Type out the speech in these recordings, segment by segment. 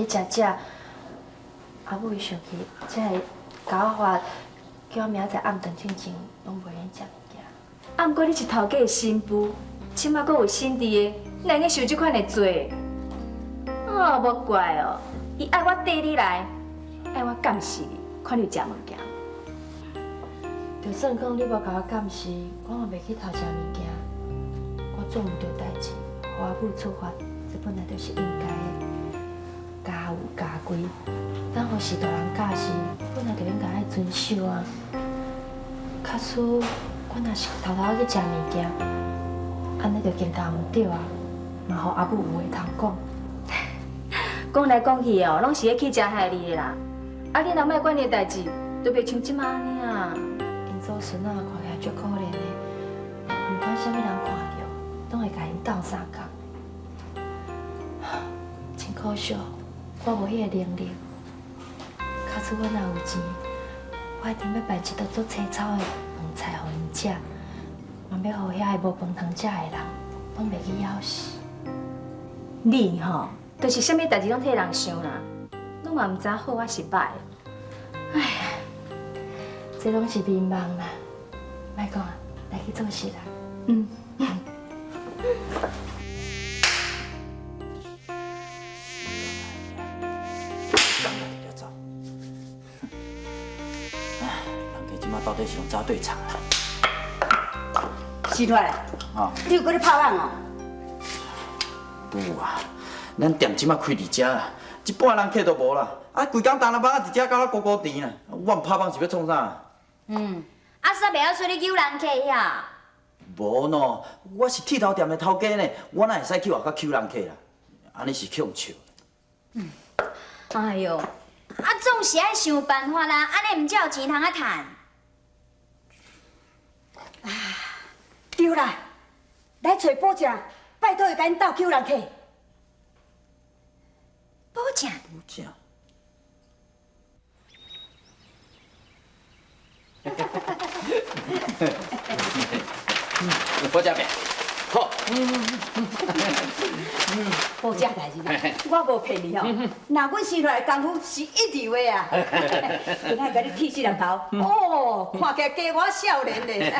食食。阿母伊生氣，才會共我發，叫我明仔載暗頓進前攏袂免食物件。啊，毋過你是頭家的新婦，這馬閣有新弟的，哪會用受這款的罪？哦，無怪哦，伊愛我綴你來，愛我監視你，看你有食物件。就算講你無共我監視，我嘛袂去偷食物件。我做毋對代誌，予阿母處罰，這本來就是應該的。家有家規，咱予序大人教示，本來就應該愛遵守啊。假使我若是偷偷去食物件，按呢就更加毋對啊，嘛予阿母有話通講。講來講去哦，攏是彼去食害你的啦。啊，你若莫管伊的代誌，就袂像這馬按呢啊。𪜶祖孫仔看起來足可憐的，毋管啥物人看著，攏會共𪜶鬥相共。真可惜，我無彼個能力。假使我若有錢，我一定欲辦一桌足青草的飯菜予𪜶食，嘛欲予遐个無飯通食的人，攏袂去枵死。你吼，就是啥物代誌攏替人想啦，攏嘛毋知好抑是䆀。哎呀，這攏是眠夢啦，莫講啊，來去做事啦。嗯。到底是用扎對場啦？是來，你有閣咧拍網哦？無啊，咱店這馬開佇遮啦，一半人客都無啦，啊，規工擔籃網仔佇遮搞到孤孤甜啦，我毋拍網是欲創啥？嗯，啊，煞袂曉出去揪人客遐？無喏，我是剃頭店的頭家呢，我哪會使去外口揪人客啦？按呢是去予笑。嗯，哎喲，啊，總是愛想辦法啦，按呢毋才有錢通啊趁。啊，對啦，來揣寶正，拜託伊共𪜶鬥揪人客。寶正。寶正。寶正饼，好。寶正大人，我無騙你吼，若阮生落來功夫是一流的啊！今仔共你剃這粒頭，哦，看起來加我少年咧。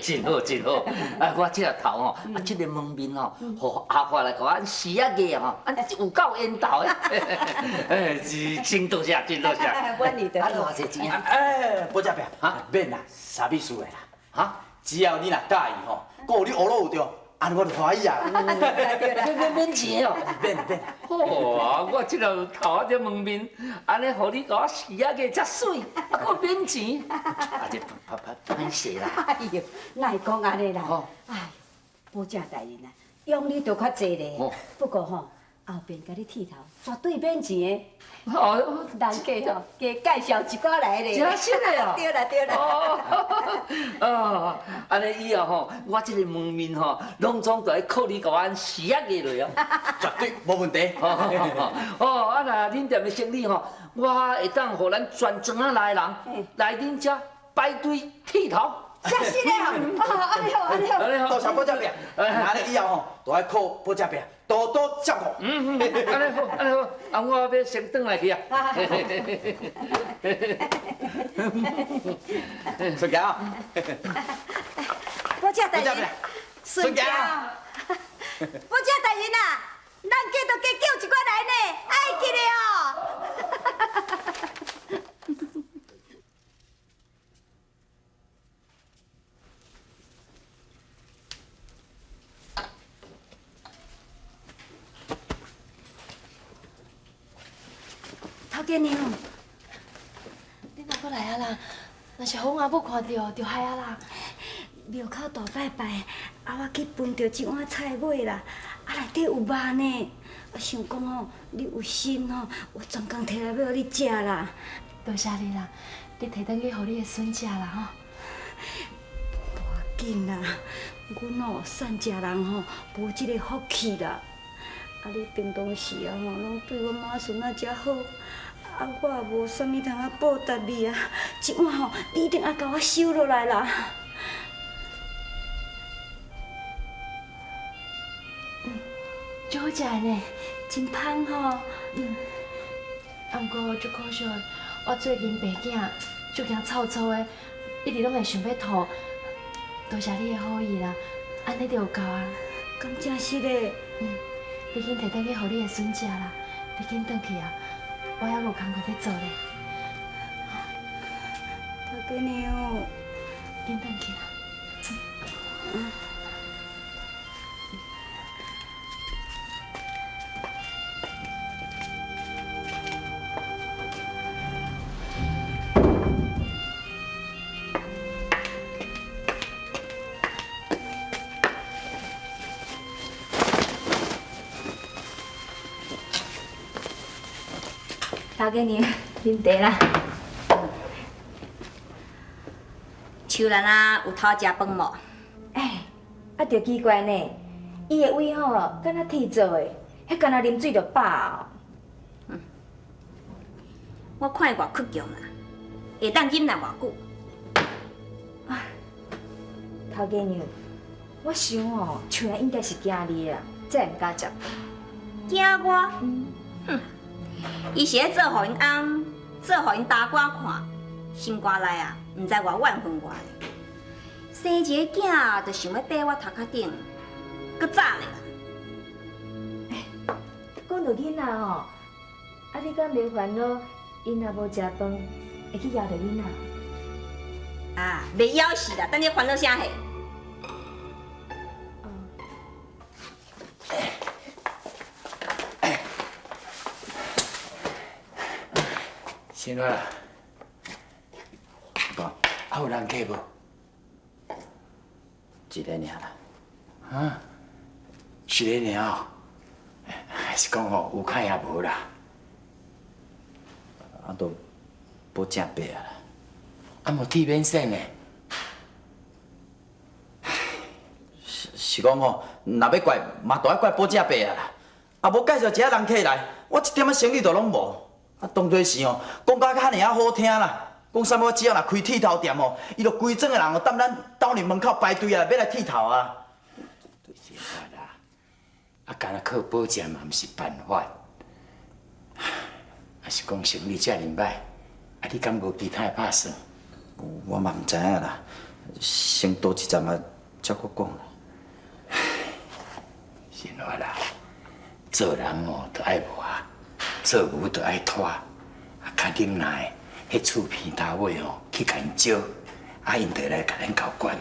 真好真好，啊，我這粒頭吼，啊，這个門面吼，予阿發來共阮試一個吼，啊，有夠緣投的。是真多謝，真多謝。阮你的。啊，偌濟錢啊？哎，寶正饼，哈，免啦，啥物事的啦，哈，只要你若佮意吼，閣有你學路有著。按呢我就歡喜啊！免免免錢哦！免免。好啊，我這粒頭啊這門面，按呢予你共我試啊個遮媠，啊閣免錢，啊這歹歹歹勢啦！哎喲，哪會講按呢啦？哎，寶正大人啊，養你著較濟咧。不過吼，後邊共你剃頭，絕對免錢的。哦，人家吼，加介紹一寡來咧。真實的哦。對啦對啦。哦，按呢以後吼，我這個門面吼，攏總都愛靠你共阮試啊個落哦。絕對無問題。哦，啊若恁店的生意吼，我會當予咱全庄仔內的人來恁遮排隊剃頭。真實的哦，按呢好，按呢好。按呢好。多謝寶正饼，按呢以後吼，都愛靠寶正饼多多照顧。嗯嗯，按呢好，按呢好，啊，我欲先轉來去啊。順行啊！寶正大人，順行。寶正大人啊，人客都加叫一寡來呢，愛記得哦。頭家娘，你哪閣來啊啦？若是予阮阿母看著，就害啊啦！廟口大拜拜，啊，我去分著一碗菜尾啦，啊，內底有肉呢。啊，想講吼，你有心吼，我專工提來欲予你食啦。多謝你啦，你提轉去予你的孫食啦吼。無要緊啦，阮哦散食人吼無這个福氣啦。啊，你平常時啊吼，攏對阮媽孫仔遮好，啊，我也無啥物通啊報答你啊。這碗吼，你一定愛共我收落來啦。嗯，足好食的呢，真芳吼。嗯。啊，毋过足可惜，我最近病囝足惊臭臭的，一直攏會想欲吐。多謝你的好意啦，按呢就有夠啊。敢真實的？嗯，你緊提轉去予你的孫食啦，你緊轉去啊，我猶有工課欲做咧。頭家娘，緊轉去啦。嗯。頭家娘，啉茶啦。秋蘭啊，有偷食飯無？欸，啊，著奇怪呢，伊的胃吼，敢若鐵做的，彼敢若啉水就飽。嗯，我看伊偌倔強啦，會當忍耐偌久？啊，頭家娘，我想哦，秋蘭應該是驚你啦，才會毋敢食飯。驚我？嗯。哼，伊是咧做予𪜶翁，做予𪜶大官看，心肝內啊，毋知偌怨恨我咧。生一个囝就想欲爬我頭殼頂，閣早咧啦。欸，講到囡仔吼，啊你敢袂煩惱？𪜶若無食飯，會去枵著囡仔？啊，袂枵死啦！等你煩惱啥貨？先啦，爸，啊有人客無？一个爾啦。啊，一个爾哦，還是講吼有較也無啦？啊，都無正白啊啦。啊，無鐵免省的。是講吼，若欲怪，嘛都愛怪寶正伯啊啦。啊，無介紹一个人客來，我一點仔生意都攏無。啊，當作是吼，講甲較爾仔好聽啦，講啥物我只要若開剃頭店吼，伊就規庄的人哦，踮咱斗里門口排隊啊，欲來剃頭啊。對啦，啊，干焦靠保證嘛，毋是辦法。啊，是講生意遮爾歹，啊，你敢無其他的拍算？我嘛毋知影啦，先倒一站啊，才閣講啦。先話啦，做人哦，著愛磨，做牛著愛拖。啊，較忍耐，彼厝邊頭尾哦，去共𪜶招，啊，𪜶就會來共咱交關。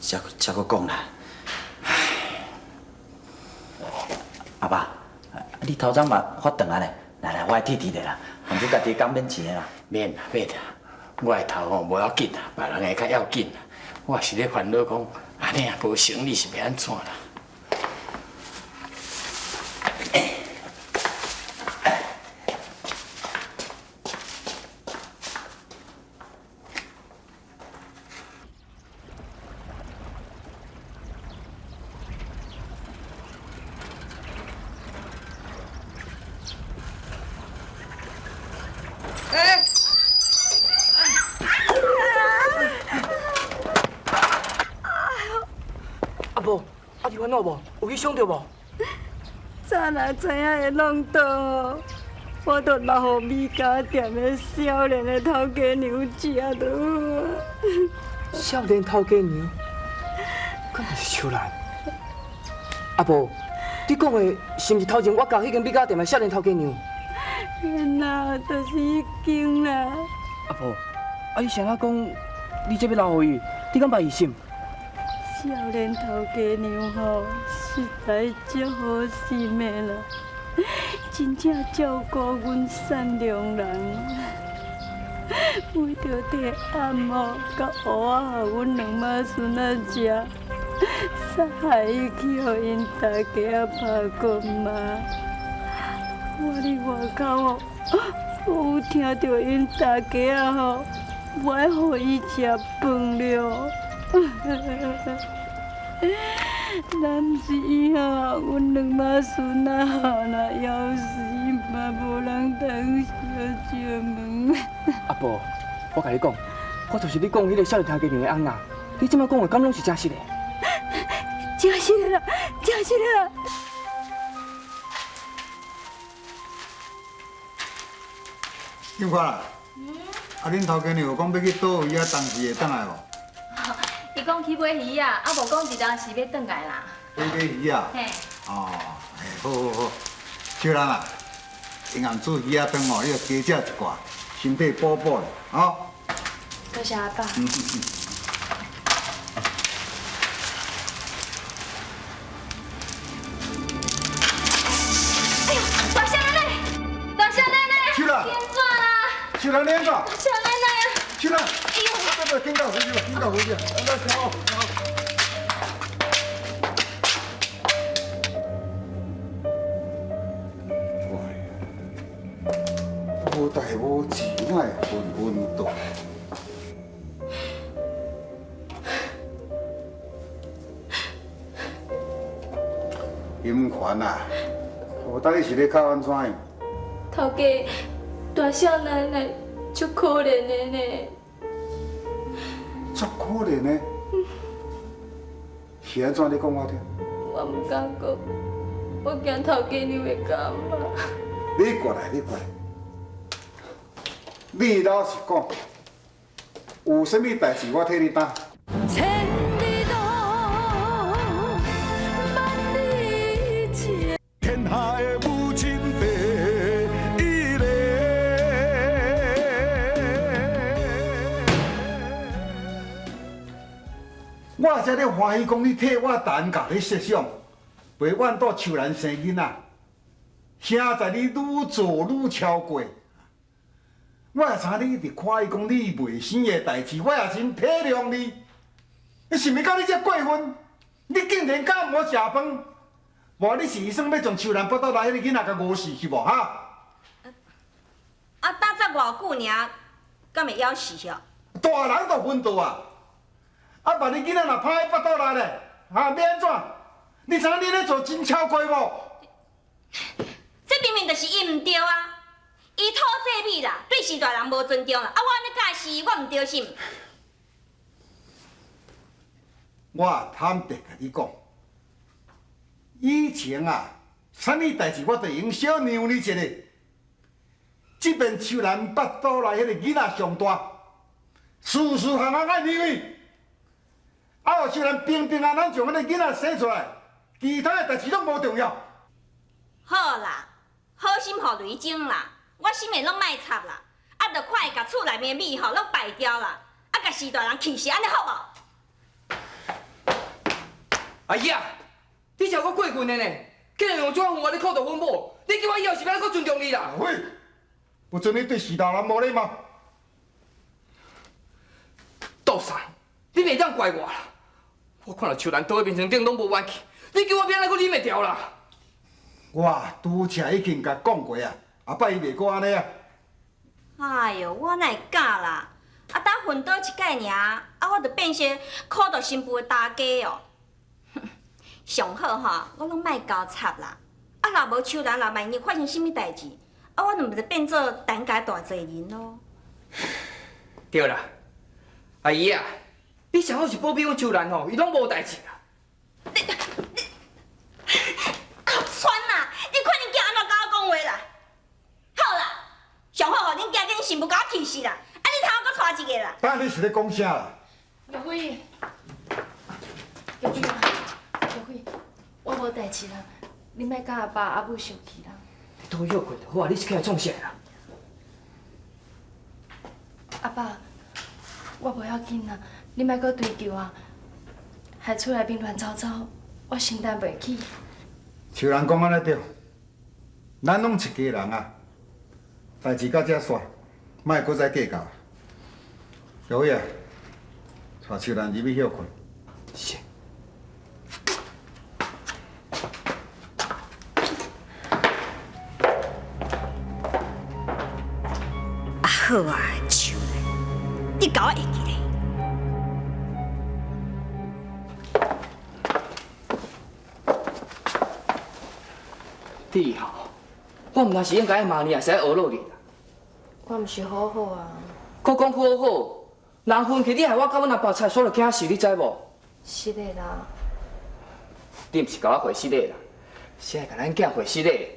才閣講啦。阿爸，你頭鬃嘛發長啊咧？來來，我來剃剃咧啦，反正家己講免錢的啦。免啦免啦，我的頭吼無要緊啦，別人的較要緊啦。我是咧煩惱講，按呢若無生意是欲按怎啦？阿婆，啊你烦恼无？有去伤著无？早若知影會弄倒，我就留予米家店的少年的頭家娘食就好。少年頭家娘，敢毋是秋蘭？阿婆，你講的是毋是頭前我共彼間米家店的少年頭家娘？嘿啦，就是彼間啦。阿婆，啊你是按怎講？你這欲留予伊，你敢捌伊心？少年頭家娘吼，實在足好心的啦，真正照顧阮善良人。為著提暗吼，佮芋仔予阮兩媽孫仔食，煞害伊去予𪜶大家仔拍棍嘛。我佇外口吼，我有聽著𪜶大家仔吼，無愛予伊食飯了。若毋是伊吼，阮兩媽孫仔吼，若枵死嘛無人通相借問。阿婆，我共你講，我就是你講彼个少年頭家娘的翁仔。你這擺講的敢攏是真實的？真實的啦，真實的啦！金花啦，啊，恁頭家娘有講欲去佗位啊，當時會轉來無？伊講去買魚仔，啊無講佇當時欲轉來啦。去買魚仔？嘿。哦，嘿，好好好，秋蘭啊，營養煮魚仔湯哦，你著加食一寡，身體補補咧，哦。多謝阿爸。哎呦，大少奶奶，大少奶奶，秋蘭，你按怎啦？秋蘭，你按怎？大少奶奶啊！秋蘭，哎呦，不不，緊到回去，緊到回去，來，坐好。無代無誌，哪會昏昏倒？金環啊，我到底是咧哭按怎樣？頭家，大少奶奶足可憐的呢。足可憐的？是按怎？你講我聽。我毋敢講，我驚頭家娘會感覺。你過來，你過來。你老實講，有啥物代誌我替你擔。千里路，萬里情。天下的母親第一个。我才咧歡喜講，你替我陳家咧設想，袂怨妒秋蘭生囡仔，現在你愈做愈超過。我也知你一直看伊講你袂生的代誌，我也真體諒你。你想袂到你這過分，你竟然敢毋食飯，無你是算欲將秋蘭腹肚內彼个囡仔共餓死去無？哈？啊，搭才偌久爾，敢會枵死哦？大人就分道啊！啊，萬一囡仔若趴佇腹肚內咧，哈，欲按怎？你知影你咧做真超過無？這明明就是伊毋對啊！伊討債米啦，對序大人無尊重啦，啊，我按呢教示，我毋對是毋？我坦白共你講，以前啊，啥物代誌我都會用小讓你一下。這邊秋蘭腹肚內彼个囡仔上大，事事項項愛讓伊。啊，予秋蘭平平安安將彼个囡仔生出來，其他的代誌攏無重要。好啦，好心予雷精啦。我啥物攏莫插啦，啊，就看伊共厝內面的米吼攏敗掉啦，啊，共序大人氣死，按呢好無？阿姨啊，你這閣過分的呢！竟然用這款方法咧苦毒阮某，你叫我以後是欲按怎閣尊重你啦？喂，不准你對序大人無禮貌！杜三，你袂當怪我啦！我看著秋蘭倒佇眠床頂攏無元氣，你叫我欲按怎閣忍會牢啦？我拄才已經共講過啊！後擺伊袂閣按呢啊！哎喲，我哪會敢啦？啊，焦昏倒一擺爾，啊，我就變成苦毒新婦的大家哦。上好吼，我攏莫交插啦。啊，若無秋蘭，若萬一發生啥物代誌，啊，我就毋就變做陳家大濟人囉。對啦，阿姨啊，你上好是保庇阮秋蘭吼，伊攏無代誌啦。你你阿川啊，你看恁囝按怎佮我講話啦？好啦，上好予恁囝佮恁新婦共我氣死啦！啊，你通閣娶一个啦？等你是咧講啥啦？玉輝，玉輝啊，玉輝，我無代誌啦，你莫佮阿爸阿母生氣啦。你倒去歇睏就好啊，你是起來創啥啦？阿爸，我無要緊啦，你莫閣追究啊。害厝內面亂糟糟，我承擔袂起。像人講按呢對，咱攏一家人啊，代誌到這煞，莫閣再計較。小偉啊，帶秋蘭入去歇睏。是。啊好啊，秋蘭，你共我會記咧。你吼，我毋知是應該愛罵你，還是愛呵咾你啦。我毋是好好啊。閣講好好，人分去，你害我佮阮阿爸差煞著驚死，你知無？是的啦。你毋是共我回失禮啦，是愛共咱囝回失禮。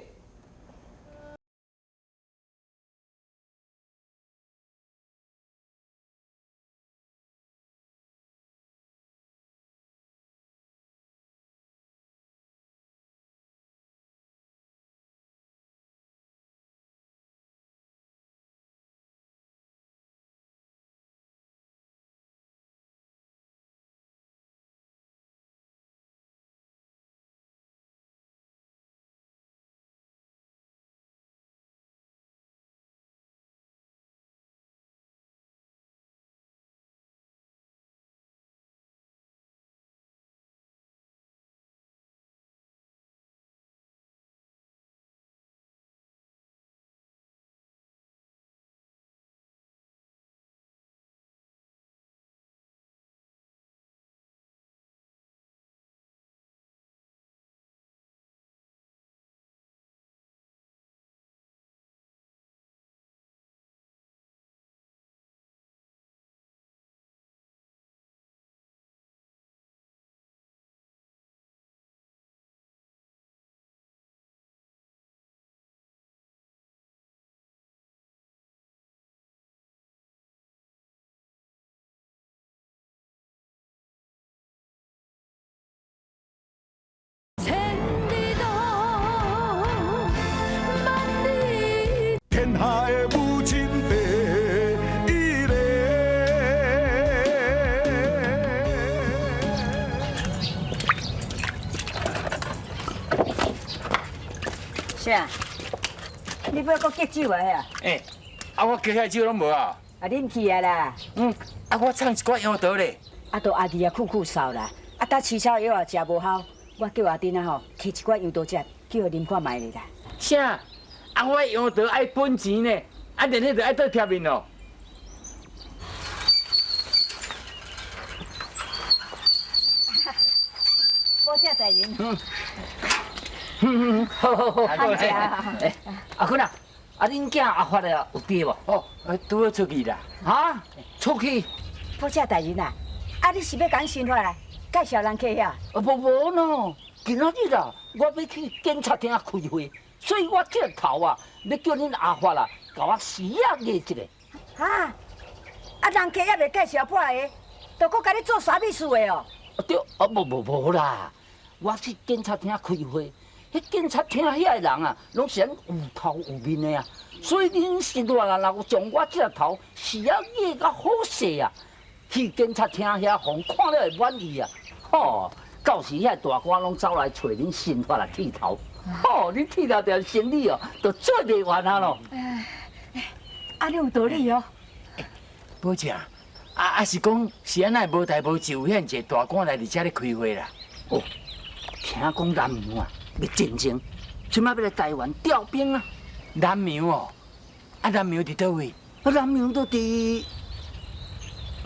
下的母亲第一个。啥？你欲阁敬酒啊？遐？欸，啊，我加遐酒攏無啊。啊，啉去啊啦。嗯，啊，我藏一寡楊桃咧。啊，都阿弟啊，睏睏瘦啦，啊，搭飼草藥也食無效，我叫阿珍啊吼，摕一寡楊桃汁，叫伊啉看覓咧啦。啥？啊，我楊桃愛本錢呢，啊，連彼就愛倒貼面咯。保正大人。嗯，好好好，欸，阿坤啊，啊，恁囝阿發啊有佇無？哦，拄好出去啦。哈？出去？保正大人啊，啊，你是欲共新發來介紹人客遐？啊，無無喏，今仔日啊，我欲去警察廳開會，所以我這個頭啊，欲叫恁阿發啊，共我時仔壓一下。哈？啊，人客猶未介紹半个，就閣共你做啥物事的哦？對，啊，無無無啦，我去警察廳開會。彼警察廳遐个人啊，攏是按有頭有面的啊，所以恁新發啊，若有將我這個頭時仔壓甲好勢啊，去警察廳遐，予人看了會滿意啊。吼，到時遐大官攏走來揣恁新發來剃頭，吼，恁剃頭條生理哦，就做袂完啊咯。啊，你有道理哦。寶姐，啊是講是按怎無代無誌有遐濟大官來佇遮咧開會啦？哦，聽講南洋啊。欲戰爭，這擺欲來台灣調兵啊！南洋哦，啊南洋佇佗位？啊南洋都佇，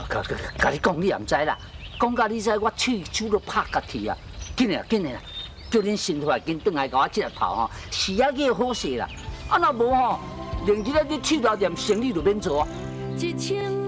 共你講你也毋知啦，講甲你知我喙手都拍結去啊！緊來緊來啦，叫恁新發緊轉來共我這個頭吼，時仔過好勢啦！啊若無吼，明日仔你剃頭店生意就免做啊！一千